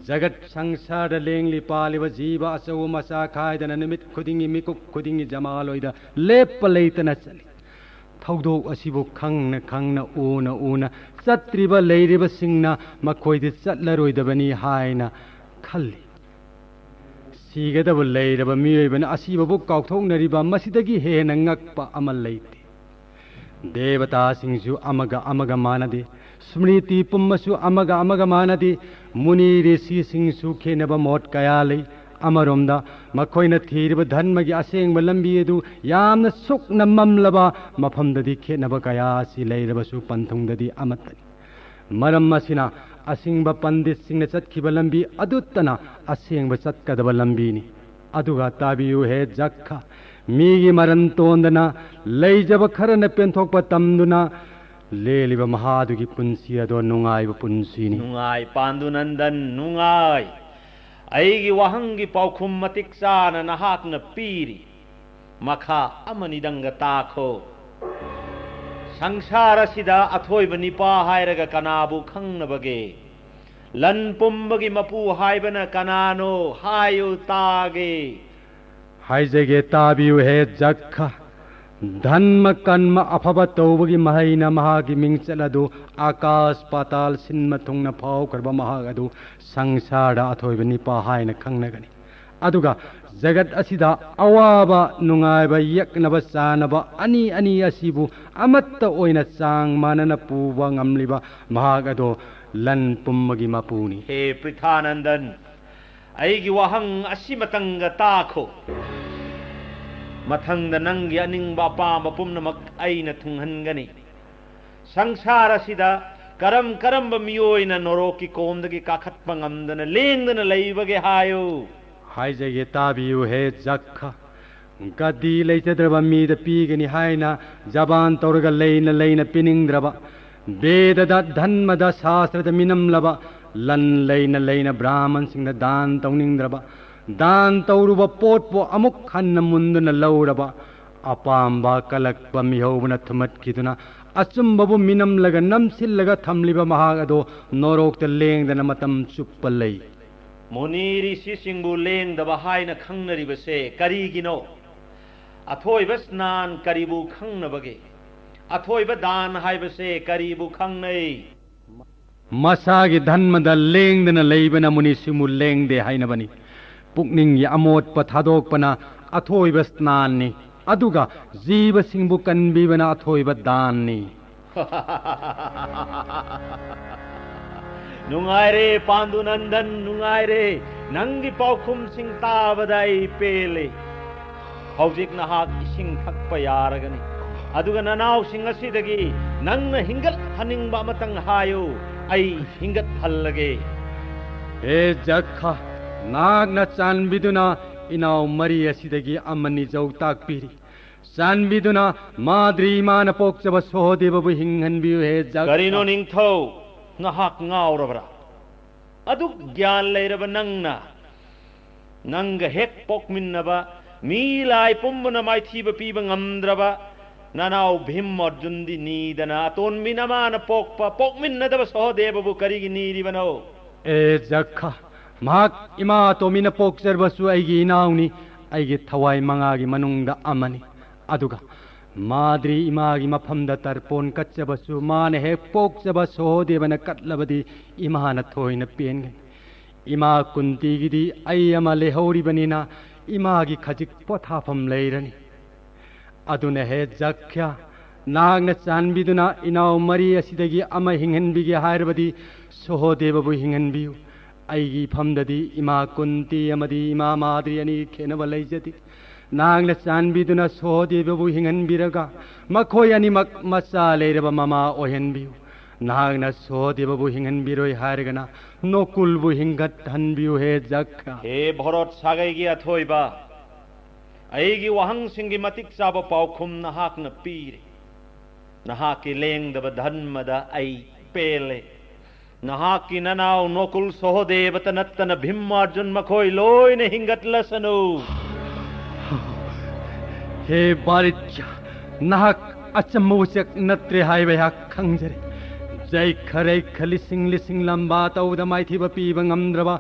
ꯖꯒꯠ ꯁꯪꯁꯥꯔꯗ ꯂꯦꯡꯂꯤ ꯄꯥꯜꯂꯤꯕ ꯖꯤꯕ ꯑꯆꯧꯕ ꯃꯆꯥ ꯈꯥꯏꯗꯅ ꯅꯨꯃꯤꯠ ꯈꯨꯗꯤꯡꯒꯤ ꯃꯤꯀꯨꯞ ꯈꯨꯗꯤꯡꯒꯤ ꯖꯃꯥꯂꯣꯏꯗ ꯂꯦꯞꯄ ꯂꯩꯇꯅ ꯆꯠꯂꯤ꯫ ꯊꯧꯗꯣꯛ ꯑꯁꯤꯕꯨ ꯈꯪꯅ ꯈꯪꯅ, ꯎꯅ ꯎꯅ ꯆꯠꯇ꯭ꯔꯤꯕ ꯂꯩꯔꯤꯕꯁꯤꯡꯅ ꯃꯈꯣꯏꯗꯤ ꯆꯠꯂꯔꯣꯏꯗꯕꯅꯤ ꯍꯥꯏꯅ ꯈꯜꯂꯤ꯫ ꯁꯤꯒꯗꯕ ꯂꯩꯔꯕ ꯃꯤꯑꯣꯏꯕꯅ ꯑꯁꯤꯕꯕꯨ ꯀꯥꯎꯊꯣꯛꯅꯔꯤꯕ, ꯃꯁꯤꯗꯒꯤ ꯍꯦꯟꯅ ꯉꯛꯄ ꯑꯃ ꯂꯩꯇꯦ꯫ ꯗꯦꯕꯇꯥꯁꯤꯡꯁꯨ ꯑꯃꯒ ꯑꯃꯒ ꯃꯥꯟꯅꯗꯦ, ꯁ꯭ꯃ꯭ꯔꯤꯇꯤ ꯄꯨꯝꯕꯁꯨ ꯑꯃꯒ ꯑꯃꯒ ꯃꯥꯟꯅꯗꯦ, ꯃꯨꯅꯤ ꯔꯤꯁꯤꯁꯤꯡꯁꯨ ꯈꯦꯠꯅꯕ ꯃꯣꯠ ꯀꯌꯥ ꯂꯩ꯫ ꯑꯃꯔꯣꯝꯗ, ꯃꯈꯣꯏꯅ ꯊꯤꯔꯤꯕ ꯙꯔꯃꯒꯤ ꯑꯁꯦꯡꯕ ꯂꯝꯕꯤ ꯑꯗꯨ ꯌꯥꯝꯅ ꯁꯨꯛꯅ ꯃꯝꯂꯕ ꯃꯐꯝꯗꯗꯤ ꯈꯦꯠꯅꯕ ꯀꯌꯥ ꯑꯁꯤ ꯂꯩꯔꯕꯁꯨ ꯄꯟꯊꯨꯡꯗꯗꯤ ꯑꯃꯠꯇꯅꯤ꯫ ꯃꯔꯝ ꯑꯁꯤꯅ, ꯑꯁꯤꯡꯕ ꯄꯟꯗꯤꯠꯁꯤꯡꯅ ꯆꯠꯈꯤꯕ ꯂꯝꯕꯤ ꯑꯗꯨꯇꯅ ꯑꯁꯦꯡꯕ ꯆꯠꯀꯗꯕ ꯂꯝꯕꯤꯅꯤ꯫ ꯑꯗꯨꯒ ꯇꯥꯕꯤꯌꯨ ꯍꯦ ꯖꯛꯈ, ꯃꯤꯒꯤ ꯃꯔꯟ ꯇꯣꯟꯗꯅ ꯂꯩꯖꯕ ꯈꯔꯅ ꯄꯦꯟꯊꯣꯛꯄ ꯇꯝꯗꯨꯅ ꯂꯦꯜꯂꯤꯕ ꯃꯍꯥꯗꯨꯒꯤ ꯄꯨꯟꯁꯤ ꯑꯗꯣ ꯅꯨꯡꯉꯥꯏꯕ ꯄꯨꯟꯁꯤꯅꯤ꯫ ꯅꯨꯡꯉꯥꯏ, ꯄꯥꯟꯗꯨ ꯅꯟꯗꯟ, ꯅꯨꯡꯉꯥꯏ꯫ ꯑꯩꯒꯤ ꯋꯥꯍꯪꯒꯤ ꯄꯥꯎꯈꯨꯝ ꯃꯇꯤꯛ ꯆꯥꯅ ꯅꯍꯥꯛꯅ ꯄꯤꯔꯤ꯫ ꯃꯈꯥ ꯑꯃꯅꯤꯗꯪꯒ ꯇꯥꯈꯣ꯫ ꯁꯪꯁꯥꯔ ꯑꯁꯤꯗ ꯑꯊꯣꯏꯕ ꯅꯤꯄꯥ ꯍꯥꯏꯔꯒ ꯀꯅꯥꯕꯨ ꯈꯪꯅꯕꯒꯦ? ꯂꯟ ꯄꯨꯝꯕꯒꯤ ꯃꯄꯨ ꯍꯥꯏꯕꯅ ꯀꯅꯥꯅꯣ? ꯍꯥꯏꯌꯨ ꯇꯥꯒꯦ꯫ ꯍꯥꯏꯖꯒꯦ, ꯇꯥꯕꯤꯌꯨ ꯍꯦ ꯖꯛꯈ꯫ ꯙꯟꯃ ꯀꯟꯃ ꯑꯐꯕ ꯇꯧꯕꯒꯤ ꯃꯍꯩꯅ ꯃꯍꯥꯛꯀꯤ ꯃꯤꯡꯆꯠ ꯑꯗꯨ ꯑꯀꯥꯁ ꯄꯥꯇꯥꯜ ꯁꯤꯟꯕ ꯊꯨꯡꯅ ꯐꯥꯎꯈ꯭ꯔꯕ ꯃꯍꯥꯛ ꯑꯗꯨ ꯁꯪꯁꯥꯔꯗ ꯑꯊꯣꯏꯕ ꯅꯤꯄꯥ ꯍꯥꯏꯅ ꯈꯪꯅꯒꯅꯤ꯫ ꯑꯗꯨꯒ ꯖꯒꯠ ꯑꯁꯤꯗ ꯑꯋꯥꯕ, ꯅꯨꯡꯉꯥꯏꯕ, ꯌꯦꯛꯅꯕ, ꯆꯥꯅꯕ ꯑꯅꯤ ꯑꯅꯤ ꯑꯁꯤꯕꯨ ꯑꯃꯠꯇ ꯑꯣꯏꯅ ꯆꯥꯡ ꯃꯥꯟꯅꯅ ꯄꯨꯕ ꯉꯝꯂꯤꯕ ꯃꯍꯥꯛ ꯑꯗꯣ ꯂꯟ ꯄꯨꯝꯕꯒꯤ ꯃꯄꯨꯅꯤ꯫ ꯍꯦ ꯄ꯭ꯔꯤꯊꯥꯅꯟꯗꯟ, ꯑꯩꯒꯤ ꯋꯥꯍꯪ ꯑꯁꯤꯃꯇꯪꯒ ꯇꯥꯈꯣ꯫ ꯃꯊꯪꯗ ꯅꯪꯒꯤ ꯑꯅꯤꯡꯕ ꯑꯄꯥꯝꯕ ꯄꯨꯝꯅꯃꯛ ꯑꯩꯅ ꯊꯨꯡꯍꯟꯒꯅꯤ꯫ ꯁꯪꯁꯥꯔ ꯑꯁꯤꯗ ꯀꯔꯝ ꯀꯔꯝꯕ ꯃꯤꯑꯣꯏꯅ ꯅꯣꯔꯣꯛꯀꯤ ꯀꯣꯝꯗꯒꯤ ꯀꯥꯈꯠꯄ ꯉꯝꯗꯅ ꯂꯦꯡꯗꯅ ꯂꯩꯕꯒꯦ ꯍꯥꯏꯌꯨ꯫ ꯍꯥꯏꯖꯒꯦ, ꯇꯥꯕꯤꯌꯨ ꯍꯦ ꯖꯛꯈ꯫ ꯒꯗꯤ ꯂꯩꯖꯗ꯭ꯔꯕ ꯃꯤꯗ ꯄꯤꯒꯅꯤ ꯍꯥꯏꯅ ꯖꯕꯥꯟ ꯇꯧꯔꯒ ꯂꯩꯅ ꯂꯩꯅ ꯄꯤꯅꯤꯡꯗ꯭ꯔꯕ, ꯕꯦꯗꯗ, ꯙꯟꯃꯗ, ꯁꯥꯁꯇ꯭ꯔꯗ ꯃꯤꯅꯝꯂꯕ, ꯂꯟ ꯂꯩꯅ ꯂꯩꯅ ꯕ꯭ꯔꯥꯍꯃꯟꯁꯤꯡꯗ ꯗꯥꯟ ꯇꯧꯅꯤꯡꯗ꯭ꯔꯕ, ꯗꯥꯟ ꯇꯧꯔꯨꯕ ꯄꯣꯠꯄꯨ ꯑꯃꯨꯛ ꯍꯟꯅ ꯃꯨꯟꯗꯨꯅ ꯂꯧꯔꯕ, ꯑꯄꯥꯝꯕ ꯀꯂꯛꯄ ꯃꯤꯍꯧꯕꯅ ꯊꯨꯝꯃꯠꯈꯤꯗꯨꯅ ꯑꯆꯨꯝꯕꯕꯨ ꯃꯤꯅꯝꯂꯒ ꯅꯝꯁꯤꯜꯂꯒ ꯊꯝꯂꯤꯕ ꯃꯍꯥꯛ ꯑꯗꯣ ꯅꯣꯔꯣꯛꯇ ꯂꯦꯡꯗꯅ ꯃꯇꯝ ꯆꯨꯞꯄ ꯂꯩ꯫ ꯃꯨꯅꯤ ꯔꯤꯁꯤꯁꯤꯡꯕꯨ ꯂꯦꯡꯗꯕ ꯍꯥꯏꯅ ꯈꯪꯅꯔꯤꯕꯁꯦ ꯀꯔꯤꯒꯤꯅꯣ? ꯑꯊꯣꯏꯕ ꯁ꯭ꯅꯥꯟ ꯀꯔꯤꯕꯨ ꯈꯪꯅꯕꯒꯦ? ꯑꯊꯣꯏꯕ ꯗꯥꯟ ꯍꯥꯏꯕꯁꯦ ꯀꯔꯤꯕꯨ ꯈꯪꯅꯩ? ꯃꯁꯥꯒꯤ ꯙꯟꯃꯗ ꯂꯦꯡꯗꯅ ꯂꯩꯕꯅ ꯃꯨꯅꯤꯁꯤꯡꯕꯨ ꯂꯦꯡꯗꯦ ꯍꯥꯏꯅꯕꯅꯤ꯫ ꯄꯨꯛꯅꯤꯡꯒꯤ ꯑꯃꯣꯠꯄ ꯊꯥꯗꯣꯛꯄꯅ ꯑꯊꯣꯏꯕ ꯁ꯭ꯅꯥꯟꯅꯤ, ꯑꯗꯨꯒ ꯖꯤꯕꯁꯤꯡꯕꯨ ꯀꯟꯕꯤꯕꯅ ꯑꯊꯣꯏꯕ ꯗꯥꯟꯅꯤ꯫ ꯅꯨꯡꯉꯥꯏꯔꯦ, ꯄꯥꯟꯗꯨ ꯅꯟꯗꯟ, ꯅꯨꯡꯉꯥꯏꯔꯦ꯫ ꯅꯪꯒꯤ ꯄꯥꯎꯈꯨꯝꯁꯤꯡ ꯇꯥꯕꯗ ꯑꯩ ꯄꯦꯜꯂꯦ꯫ ꯍꯧꯖꯤꯛ ꯅꯍꯥꯛ ꯏꯁꯤꯡ ꯊꯛꯄ ꯌꯥꯔꯒꯅꯤ꯫ ꯑꯗꯨꯒ ꯅꯅꯥꯎꯁꯤꯡ ꯑꯁꯤꯗꯒꯤ ꯅꯪꯅ ꯍꯤꯡꯒꯠꯍꯟꯅꯤꯡꯕ ꯑꯃꯇꯪ ꯍꯥꯏꯌꯨ, ꯑꯩ ꯍꯤꯡꯒꯠꯍꯜꯂꯒꯦ꯫ ꯍꯦ ꯖꯛꯈ, ꯅꯍꯥꯛꯅ ꯆꯥꯟꯕꯤꯗꯨꯅ ꯏꯅꯥꯎ ꯃꯔꯤ ꯑꯁꯤꯗꯒꯤ ꯑꯃꯅꯤ ꯖꯧ ꯇꯥꯛꯄꯤꯔꯤ꯫ ꯆꯥꯟꯕꯤꯗꯨꯅ ꯃꯥꯗ꯭ꯔꯤ ꯏꯃꯥꯅ ꯄꯣꯛꯆꯕ ꯁꯣꯍꯣꯗꯦꯕꯕꯨ ꯍꯤꯡꯍꯟꯕꯤꯌꯨ, ꯍꯦ ꯖꯛꯈ꯫ ꯀꯔꯤꯅꯣ ꯅꯤꯡꯊꯧ, ꯅꯍꯥꯛ ꯉꯥꯎꯔꯕ꯭ꯔꯥ? ꯑꯗꯨꯛ ꯒ꯭ꯌꯥꯟ ꯂꯩꯔꯕ ꯅꯪꯅ, ꯅꯪꯒ ꯍꯦꯛ ꯄꯣꯛꯃꯤꯟꯅꯕ, ꯃꯤ ꯂꯥꯏ ꯄꯨꯝꯕꯅ ꯃꯥꯏꯊꯤꯕ ꯄꯤꯕ ꯉꯝꯗ꯭ꯔꯕ ꯅꯅꯥꯎ ꯚꯤꯝ ꯑꯔꯖꯨꯟꯗꯤ ꯅꯤꯗꯅ, ꯑꯇꯣꯟꯕꯤ ꯅꯃꯥꯅ ꯄꯣꯛꯄ, ꯄꯣꯛꯃꯤꯟꯅꯗꯕ ꯁꯣꯍꯣꯗꯦꯕꯕꯨ ꯀꯔꯤꯒꯤ ꯅꯤꯔꯤꯕꯅꯣ? ꯑꯦ ꯖꯛꯈ, ꯃꯍꯥꯛ ꯏꯃꯥ ꯑꯇꯣꯝꯕꯤꯅ ꯄꯣꯛꯆꯔꯕꯁꯨ ꯑꯩꯒꯤ ꯏꯅꯥꯎꯅꯤ, ꯑꯩꯒꯤ ꯊꯋꯥꯏ ꯃꯉꯥꯒꯤ ꯃꯅꯨꯡꯗ ꯑꯃꯅꯤ꯫ ꯑꯗꯨꯒ ꯃꯥꯗ꯭ꯔꯤ ꯏꯃꯥꯒꯤ ꯃꯐꯝꯗ ꯇꯔꯄꯣꯟ ꯀꯠꯆꯕꯁꯨ ꯃꯥꯅ ꯍꯦꯛ ꯄꯣꯛꯆꯕ ꯁꯣꯍꯣꯗꯦꯕꯅ ꯀꯠꯂꯕꯗꯤ ꯏꯃꯥꯅ ꯊꯣꯏꯅ ꯄꯦꯟꯒꯅꯤ꯫ ꯏꯃꯥ ꯀꯨꯟꯇꯤꯒꯤꯗꯤ ꯑꯩ ꯑꯃ ꯂꯩꯍꯧꯔꯤꯕꯅꯤꯅ ꯏꯃꯥꯒꯤ ꯈꯖꯤꯛ ꯄꯣꯊꯥꯐꯝ ꯂꯩꯔꯅꯤ꯫ ꯑꯗꯨꯅ ꯍꯦ ꯖꯛꯈ꯭ꯌ, ꯅꯍꯥꯛꯅ ꯆꯥꯟꯕꯤꯗꯨꯅ ꯏꯅꯥꯎ ꯃꯔꯤ ꯑꯁꯤꯗꯒꯤ ꯑꯃ ꯍꯤꯡꯍꯟꯕꯤꯒꯦ ꯍꯥꯏꯔꯕꯗꯤ ꯁꯣꯍꯣꯗꯦꯕꯕꯨ ꯍꯤꯡꯍꯟꯕꯤꯌꯨ꯫ ꯑꯩꯒꯤ ꯏꯐꯝꯗꯗꯤ ꯏꯃꯥ ꯀꯨꯟꯇꯤ ꯑꯃꯗꯤ ꯏꯃꯥ ꯃꯥꯗ꯭ꯔꯤ ꯑꯅꯤꯒꯤ ꯈꯦꯠꯅꯕ ꯂꯩꯖꯗꯦ꯫ ꯅꯍꯥꯛꯅ ꯆꯥꯟꯕꯤꯗꯨꯅ ꯁꯣꯍꯣꯗꯦꯕꯕꯨ ꯍꯤꯡꯍꯟꯕꯤꯔꯒ ꯃꯈꯣꯏ ꯑꯅꯤꯃꯛ ꯃꯆꯥ ꯂꯩꯔꯕ ꯃꯃꯥ ꯑꯣꯏꯍꯟꯕꯤꯌꯨ꯫ ꯅꯍꯥꯛꯅ ꯁꯣꯍꯣꯗꯦꯕꯕꯨ ꯍꯤꯡꯍꯟꯕꯤꯔꯣꯏ ꯍꯥꯏꯔꯒꯅ ꯅꯣꯀꯨꯜꯕꯨ ꯍꯤꯡꯒꯠꯍꯟꯕꯤꯌꯨ, ꯍꯦ ꯖꯛꯈ꯭ꯌ꯫ ꯍꯦ ꯚꯣꯔꯣꯠ ꯁꯥꯒꯩꯒꯤ ꯑꯊꯣꯏꯕ, ꯑꯩꯒꯤ ꯋꯥꯍꯪꯁꯤꯡꯒꯤ ꯃꯇꯤꯛ ꯆꯥꯕ ꯄꯥꯎꯈꯨꯝ ꯅꯍꯥꯛꯅ ꯄꯤꯔꯦ꯫ ꯅꯍꯥꯛꯀꯤ ꯂꯦꯡꯗꯕ ꯙꯟꯃꯗ ꯑꯩ ꯄꯦꯜꯂꯦ꯫ ꯅꯍꯥꯛꯀꯤ ꯅꯅꯥꯎ ꯅꯣꯀꯨꯜ ꯁꯣꯍꯣꯗꯦꯕꯇ ꯅꯠꯇꯅ ꯚꯤꯝ ꯑꯔꯖꯨꯟ ꯃꯈꯣꯏ ꯂꯣꯏꯅ ꯍꯤꯡꯒꯠꯂꯁꯅꯨ꯫ ꯍꯦ ꯚꯥꯔꯤꯠꯌ, ꯅꯍꯥꯛ ꯑꯆꯝꯕ ꯎꯆꯦꯛ ꯅꯠꯇ꯭ꯔꯦ ꯍꯥꯏꯕ ꯑꯩꯍꯥꯛ ꯈꯪꯖꯔꯦ꯫ ꯌꯩꯈ ꯔꯩꯈ ꯂꯤꯁꯤꯡ ꯂꯤꯁꯤꯡ ꯂꯝꯕꯥ ꯇꯧꯕꯗ ꯃꯥꯏꯊꯤꯕ ꯄꯤꯕ ꯉꯝꯗ꯭ꯔꯕ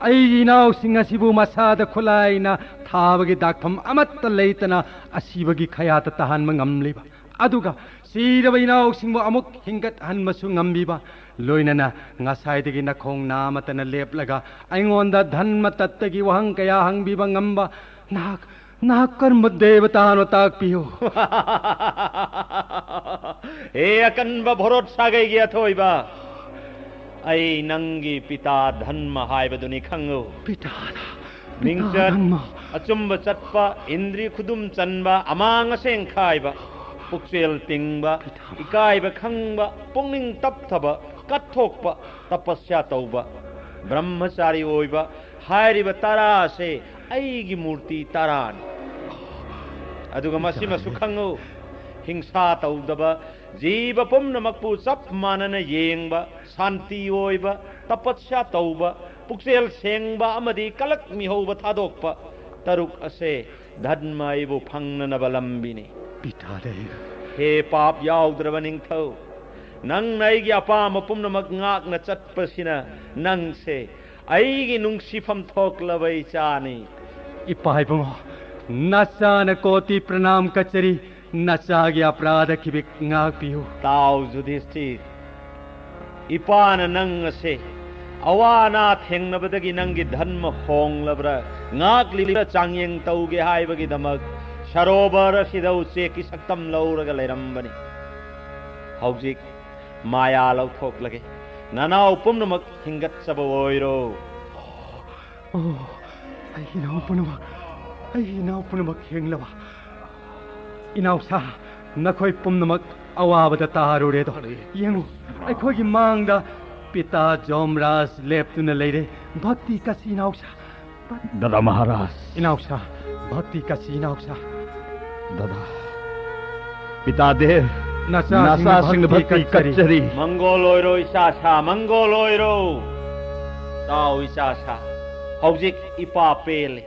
ꯑꯩꯒꯤ ꯏꯅꯥꯎꯁꯤꯡ ꯑꯁꯤꯕꯨ ꯃꯁꯥꯗ ꯈꯨꯠꯂꯥꯏꯅ ꯊꯥꯕꯒꯤ ꯗꯥꯛꯐꯝ ꯑꯃꯠꯇ ꯂꯩꯇꯅ ꯑꯁꯤꯕꯒꯤ ꯈꯌꯥꯠꯇ ꯇꯥꯍꯟꯕ ꯉꯝꯂꯤꯕ, ꯑꯗꯨꯒ ꯁꯤꯔꯕ ꯏꯅꯥꯎꯁꯤꯡꯕꯨ ꯑꯃꯨꯛ ꯍꯤꯡꯒꯠꯍꯟꯕꯁꯨ ꯉꯝꯕꯤꯕ, ꯂꯣꯏꯅꯅ ꯉꯁꯥꯏꯗꯒꯤ ꯅꯈꯣꯡ ꯅꯥꯃꯇꯅ ꯂꯦꯞꯂꯒ ꯑꯩꯉꯣꯟꯗ ꯙꯟꯃ ꯇꯠꯇꯒꯤ ꯋꯥꯍꯪ ꯀꯌꯥ ꯍꯪꯕꯤꯕ ꯉꯝꯕ ꯅꯍꯥꯛ, ꯅꯍꯥꯛ ꯀꯔꯝꯕ ꯗꯦꯕꯇꯥꯅꯣ ꯇꯥꯛꯄꯤꯌꯨ꯫ ꯍꯦ ꯑꯀꯟꯕ ꯚꯣꯔꯣꯠ ꯁꯥꯒꯩꯒꯤ ꯑꯊꯣꯏꯕ, ꯑꯩ ꯅꯪꯒꯤ ꯄꯤꯇꯥ ꯙꯟꯃ ꯍꯥꯏꯕꯗꯨꯅꯤ ꯈꯪꯉꯨ꯫ ꯄꯤꯇꯥ, ꯄꯤꯇꯥ ꯃꯤꯡꯆꯠ, ꯙꯟꯃ꯫ ꯑꯆꯨꯝꯕ ꯆꯠꯄ, ꯏꯟꯗ꯭ꯔꯤ ꯈꯨꯗꯨꯝ ꯆꯟꯕ, ꯑꯃꯥꯡ ꯑꯁꯦꯡ ꯈꯥꯏꯕ, ꯄꯨꯛꯆꯦꯜ ꯇꯤꯡꯕ, ꯄꯤꯇꯥ꯫ ꯏꯀꯥꯏꯕ ꯈꯪꯕ, ꯄꯨꯛꯅꯤꯡ ꯇꯞꯊꯕ, ꯀꯠꯊꯣꯛꯄ, ꯇꯄꯁ꯭ꯌꯥ ꯇꯧꯕ, ꯕ꯭ꯔꯍ꯭ꯃꯆꯥꯔꯤ ꯑꯣꯏꯕ, ꯍꯥꯏꯔꯤꯕ ꯇꯔꯥꯁꯦ ꯑꯩꯒꯤ ꯃꯨꯔꯇꯤ ꯇꯔꯥꯅꯤ꯫ ꯑꯗꯨꯒ ꯃꯁꯤꯃꯁꯨ ꯈꯪꯉꯨ, ꯍꯤꯡꯁꯥ ꯇꯧꯗꯕ, ꯖꯤꯕ ꯄꯨꯝꯅꯃꯛꯄꯨ ꯆꯞ ꯃꯥꯟꯅꯅ ꯌꯦꯡꯕ, ꯁꯥꯟꯇꯤ ꯑꯣꯏꯕ, ꯇꯄꯁ꯭ꯌꯥ ꯇꯧꯕ, ꯄꯨꯛꯆꯦꯜ ꯁꯦꯡꯕ ꯑꯃꯗꯤ ꯀꯂꯛ ꯃꯤꯍꯧꯕ ꯊꯥꯗꯣꯛꯄ, ꯇꯔꯨꯛ ꯑꯁꯦ ꯙꯟꯃ ꯑꯩꯕꯨ ꯐꯪꯅꯅꯕ ꯂꯝꯕꯤꯅꯤ꯫ ꯄꯤꯇꯥꯗꯦꯕ꯫ ꯍꯦ ꯄꯥꯞ ꯌꯥꯎꯗ꯭ꯔꯕ ꯅꯤꯡꯊꯧ, ꯅꯪꯅ ꯑꯩꯒꯤ ꯑꯄꯥꯝꯕ ꯄꯨꯝꯅꯃꯛ ꯉꯥꯛꯅ ꯆꯠꯄꯁꯤꯅ ꯅꯪꯁꯦ ꯑꯩꯒꯤ ꯅꯨꯡꯁꯤꯐꯝ ꯊꯣꯛꯂꯕ ꯏꯆꯥꯅꯤ꯫ ꯏꯄꯥ ꯏꯕꯨꯡꯉꯣ, ꯅꯆꯥꯅ ꯀꯣꯇꯤ ꯄ꯭ꯔꯅꯥꯝ ꯀꯠꯆꯔꯤ, ꯅꯆꯥꯒꯤ ꯑꯄꯔꯥꯙ ꯈꯤꯕꯤꯛ ꯉꯥꯛꯄꯤꯌꯨ꯫ ꯇꯥꯎ ꯌꯨꯙꯤꯁꯊꯤꯔ, ꯏꯄꯥꯅ ꯅꯪ ꯑꯁꯦ ꯑꯋꯥ ꯑꯅꯥ ꯊꯦꯡꯅꯕꯗꯒꯤ ꯅꯪꯒꯤ ꯙꯟꯃ ꯍꯣꯡꯂꯕ꯭ꯔꯥ, ꯉꯥꯛꯂꯤꯕ꯭ꯔꯥ ꯆꯥꯡꯌꯦꯡ ꯇꯧꯒꯦ ꯍꯥꯏꯕꯒꯤꯗꯃꯛ ꯁꯔꯣꯚꯔ ꯑꯁꯤꯗ ꯎꯆꯦꯛꯀꯤ ꯁꯛꯇꯝ ꯂꯧꯔꯒ ꯂꯩꯔꯝꯕꯅꯤ꯫ ꯍꯧꯖꯤꯛ ꯃꯥꯌꯥ ꯂꯧꯊꯣꯛꯂꯒꯦ, ꯅꯅꯥꯎ ꯄꯨꯝꯅꯃꯛ ꯍꯤꯡꯒꯠꯆꯕ ꯑꯣꯏꯔꯣ꯫ ꯑꯣ, ꯑꯩ ꯏꯅꯥꯎ ꯄꯨꯝꯅꯃꯛ, ꯑꯩ ꯏꯅꯥꯎ ꯄꯨꯝꯅꯃꯛ ꯍꯤꯡꯂꯕ꯫ ꯏꯅꯥꯎꯁꯥ, ꯅꯈꯣꯏ ꯄꯨꯝꯅꯃꯛ ꯑꯋꯥꯕꯗ ꯇꯥꯔꯨꯔꯦꯗꯣ꯫ ꯌꯦꯡꯉꯨ, ꯑꯩꯈꯣꯏꯒꯤ ꯃꯥꯡꯗ ꯄꯤꯇꯥ ꯖꯣꯝꯔꯥꯖ ꯂꯦꯞꯇꯨꯅ ꯂꯩꯔꯦ꯫ ꯚꯛꯇꯤ ꯀꯁꯤ ꯏꯅꯥꯎꯁꯥ꯫ ꯗꯗꯥ ꯃꯍꯥꯔꯥꯖ꯫ ꯏꯅꯥꯎꯁꯥ, ꯚꯛꯇꯤ ꯀꯁꯤ ꯏꯅꯥꯎꯁꯥ꯫ ꯗꯗꯥ꯫ ꯄꯤꯇꯥ ꯗꯦꯕ, ꯅꯆꯥꯁꯤꯡꯅ ꯅꯆꯥꯁꯤꯡꯅ ꯚꯛꯇꯤ ꯚꯛꯇꯤ ꯀꯠꯆꯔꯤ꯫ ꯀꯠꯆꯔꯤ꯫ ꯃꯪꯒꯣꯜ ꯑꯣꯏꯔꯣ ꯏꯆꯥꯁꯥ, ꯃꯪꯒꯣꯜ ꯑꯣꯏꯔꯣ꯫ ꯇꯥꯎ ꯏꯆꯥꯁꯥ, ꯍꯧꯖꯤꯛ ꯏꯄꯥ ꯄꯦꯜꯂꯦ꯫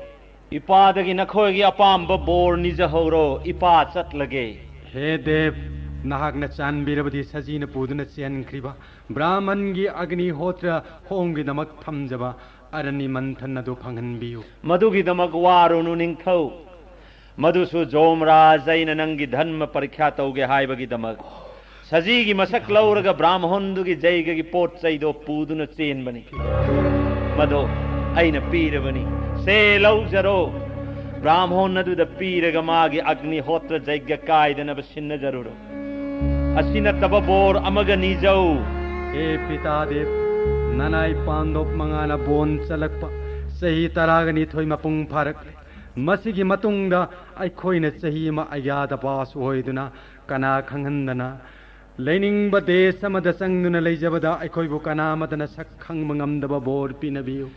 ꯏꯄꯥꯗꯒꯤ ꯅꯈꯣꯏꯒꯤ ꯑꯄꯥꯝꯕ ꯕꯣꯔ ꯅꯤꯖꯍꯧꯔꯣ꯫ ꯏꯄꯥ ꯆꯠꯂꯒꯦ꯫ ꯍꯦ ꯗꯦꯕ, ꯅꯍꯥꯛꯅ ꯆꯥꯟꯕꯤꯔꯕꯗꯤ ꯁꯖꯤꯅ ꯄꯨꯗꯨꯅ ꯆꯦꯟꯈ꯭ꯔꯤꯕ ꯕ꯭ꯔꯥꯍꯃꯟꯒꯤ ꯑꯒꯅꯤꯍꯣꯇ꯭ꯔ ꯍꯣꯡꯒꯤꯗꯃꯛ ꯊꯝꯖꯕ ꯑꯔꯅꯤ ꯃꯟꯊꯟ ꯑꯗꯨ ꯐꯪꯍꯟꯕꯤꯌꯨ꯫ ꯃꯗꯨꯒꯤꯗꯃꯛ ꯋꯥꯔꯨꯅꯨ ꯅꯤꯡꯊꯧ꯫ ꯃꯗꯨꯁꯨ ꯖꯣꯝꯔꯥꯖ ꯑꯩꯅ ꯅꯪꯒꯤ ꯙꯔꯃ ꯄꯔꯤꯈ꯭ꯌꯥ ꯇꯧꯒꯦ ꯍꯥꯏꯕꯒꯤꯗꯃꯛ ꯁꯖꯤꯒꯤ ꯃꯁꯛ ꯂꯧꯔꯒ ꯕ꯭ꯔꯥꯍꯃꯣꯟꯗꯨꯒꯤ ꯖꯩꯒꯒꯤ ꯄꯣꯠ ꯆꯩꯗꯣ ꯄꯨꯗꯨꯅ ꯆꯦꯟꯕꯅꯤ꯫ ꯃꯗꯣ ꯑꯩꯅ ꯄꯤꯔꯕꯅꯤ꯫ ꯁꯦ, ꯂꯧꯖꯔꯣ꯫ ꯕ꯭ꯔꯥꯍꯃꯣꯟ ꯑꯗꯨꯗ ꯄꯤꯔꯒ ꯃꯥꯒꯤ ꯑꯒꯅꯤꯍꯣꯇ꯭ꯔ ꯖꯩꯒ ꯀꯥꯏꯗꯅꯕ ꯁꯤꯟꯅꯖꯔꯨꯔꯣ꯫ ꯑꯁꯤ ꯅꯠꯇꯕ ꯕꯣꯔ ꯑꯃꯒ ꯅꯤꯖꯧ꯫ ꯍꯦ ꯄꯤꯇꯥꯗꯦꯕ, ꯅꯅꯥꯏ ꯄꯥꯟꯗꯣꯞ ꯃꯉꯥꯅ ꯕꯣꯟ ꯆꯠꯂꯛꯄ ꯆꯍꯤ ꯇꯔꯥꯒ ꯅꯤꯊꯣꯏ ꯃꯄꯨꯡ ꯐꯥꯔꯛꯂꯦ꯫ ꯃꯁꯤꯒꯤ ꯃꯇꯨꯡꯗ ꯑꯩꯈꯣꯏꯅ ꯆꯍꯤ ꯑꯃ ꯑꯌꯥꯗ ꯕꯥꯁ ꯑꯣꯏꯗꯨꯅ ꯀꯅꯥ ꯈꯪꯍꯟꯗꯅ ꯂꯩꯅꯤꯡꯕ ꯗꯦꯁ ꯑꯃꯗ ꯆꯪꯗꯨꯅ ꯂꯩꯖꯕꯗ ꯑꯩꯈꯣꯏꯕꯨ ꯀꯅꯥ ꯑꯃꯠꯇꯅ ꯁꯛ ꯈꯪꯕ ꯉꯝꯗꯕ ꯕꯣꯔ ꯄꯤꯅꯕꯤꯌꯨ꯫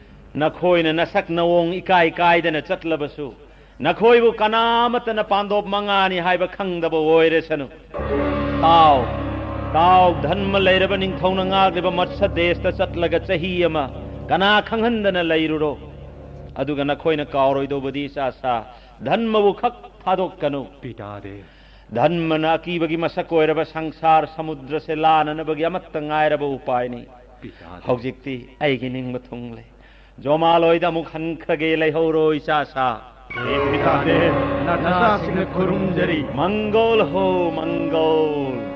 ꯅꯈꯣꯏꯅ ꯅꯁꯛ ꯅꯋꯣꯡ ꯏꯀꯥꯏ ꯀꯥꯏꯗꯅ ꯆꯠꯂꯕꯁꯨ ꯅꯈꯣꯏꯕꯨ ꯀꯅꯥ ꯑꯃꯠꯇꯅ ꯄꯥꯟꯗꯣꯞ ꯃꯉꯥꯅꯤ ꯍꯥꯏꯕ ꯈꯪꯗꯕ ꯑꯣꯏꯔꯁꯅꯨ꯫ ꯇꯥꯎ, ꯇꯥꯎ, ꯙꯔꯃ ꯂꯩꯔꯕ ꯅꯤꯡꯊꯧꯅ ꯉꯥꯛꯂꯤꯕ ꯃꯠꯁ ꯗꯦꯁꯇ ꯆꯠꯂꯒ ꯆꯍꯤ ꯑꯃ ꯀꯅꯥ ꯈꯪꯍꯟꯗꯅ ꯂꯩꯔꯨꯔꯣ꯫ ꯑꯗꯨꯒ ꯅꯈꯣꯏꯅ ꯀꯥꯎꯔꯣꯏꯗꯧꯕꯗꯤ ꯏꯆꯥ ꯁꯥ, ꯙꯔꯃꯕꯨ ꯈꯛ ꯊꯥꯗꯣꯛꯀꯅꯨ꯫ ꯄꯤꯇꯥꯗꯦꯕ꯫ ꯙꯔꯃꯅ ꯑꯀꯤꯕꯒꯤ ꯃꯁꯛ ꯑꯣꯏꯔꯕ ꯁꯪꯁꯥꯔ ꯁꯃꯨꯗ꯭ꯔꯁꯦ ꯂꯥꯟꯅꯅꯕꯒꯤ ꯑꯃꯠꯇ ꯉꯥꯏꯔꯕ ꯎꯄꯥꯏꯅꯤ꯫ ꯄꯤꯇꯥꯗꯦꯕ꯫ ꯍꯧꯖꯤꯛꯇꯤ ꯑꯩꯒꯤ ꯅꯤꯡꯕ ꯊꯨꯡꯂꯦ꯫ ꯖꯣꯃꯥꯂꯣꯏꯗ ꯑꯃꯨꯛ ꯍꯟꯈ꯭ꯔꯒꯦ, ꯂꯩꯍꯧꯔꯣ ꯏꯆꯥ ꯁꯥ꯫ ꯍꯦ ꯄꯤꯇꯥꯗꯦꯕ, ꯅꯆꯥꯁꯤꯡꯅ ꯈꯨꯔꯨꯝꯖꯔꯤ꯫ ꯃꯪꯒꯣꯜ ꯍꯣ ꯃꯪꯒꯣꯜ꯫